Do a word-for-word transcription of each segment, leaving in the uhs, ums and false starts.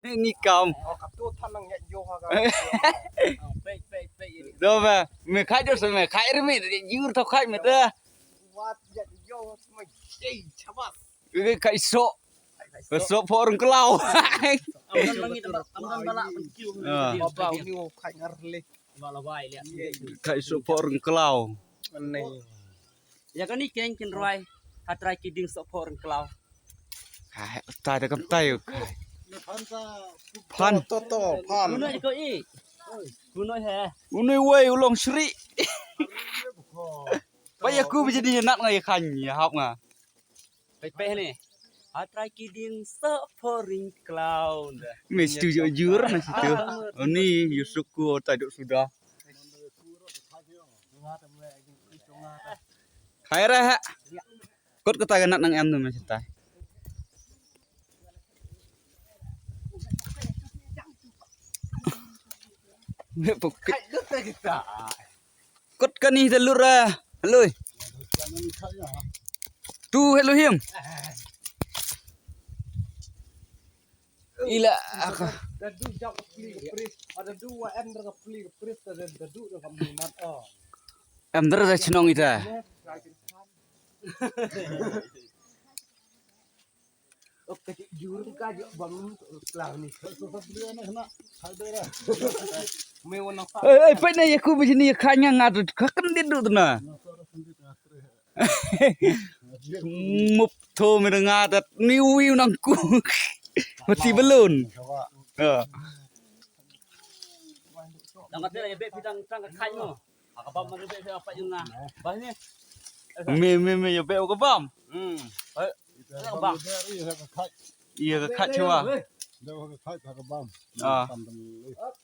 Ngi kam. Doh ba me khai doh sa me khai rmi de jur to khai me de. Ke khai so. Ke so por klaw. Khai so por klaw. Ya kani keng kin rwai. Hatrai ki ding so por klaw. Kai, tai da kam tai. Phan. To to phan. Kuno ko i. Kuno he. Uno wei u long shri. Ba ya ku bi jadi nat ngai khan ya hap nga. Pek pek ni. Hatrai ki ding so por klaw. Mesti jujur na situ. Oni Yusuf ku tai duk sudah. Khai ra ha. Kot kata ka nat nang em tu mesti tai. Kot kani da lura. Haloi. Tu hello him. Ila aka. Em dara da chnong ita. Ei ei peit na ya ku bi ni kha nya nga tu kha kan dit du tu na. Mup tho me nga tat ni wi nang ku. Mati belun. Ha. Dang kata ya be pidang tang ka khai mo. Ka bam ma be apa yung nga. Bah ni. Me me me ya be ka bam. Hmm. Ka bam. Iya ka khat chwa. Ka bam. Ah.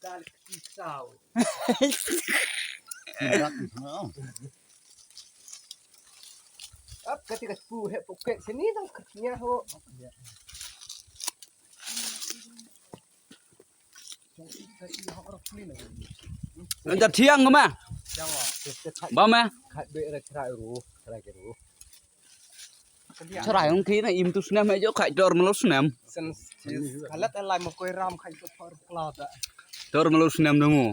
Ka kisau. Ap ka ti ka spu he poket sini dang nya ho. Nang jar thiang ma. Ba ma. Khat be ra chrai ru, chrai ke ru. Chrai ong ki na im tu snem e jo khat dor malo snem. Sen kalat alai ma koi ram khat to por klata. Dor malo snem dong mo.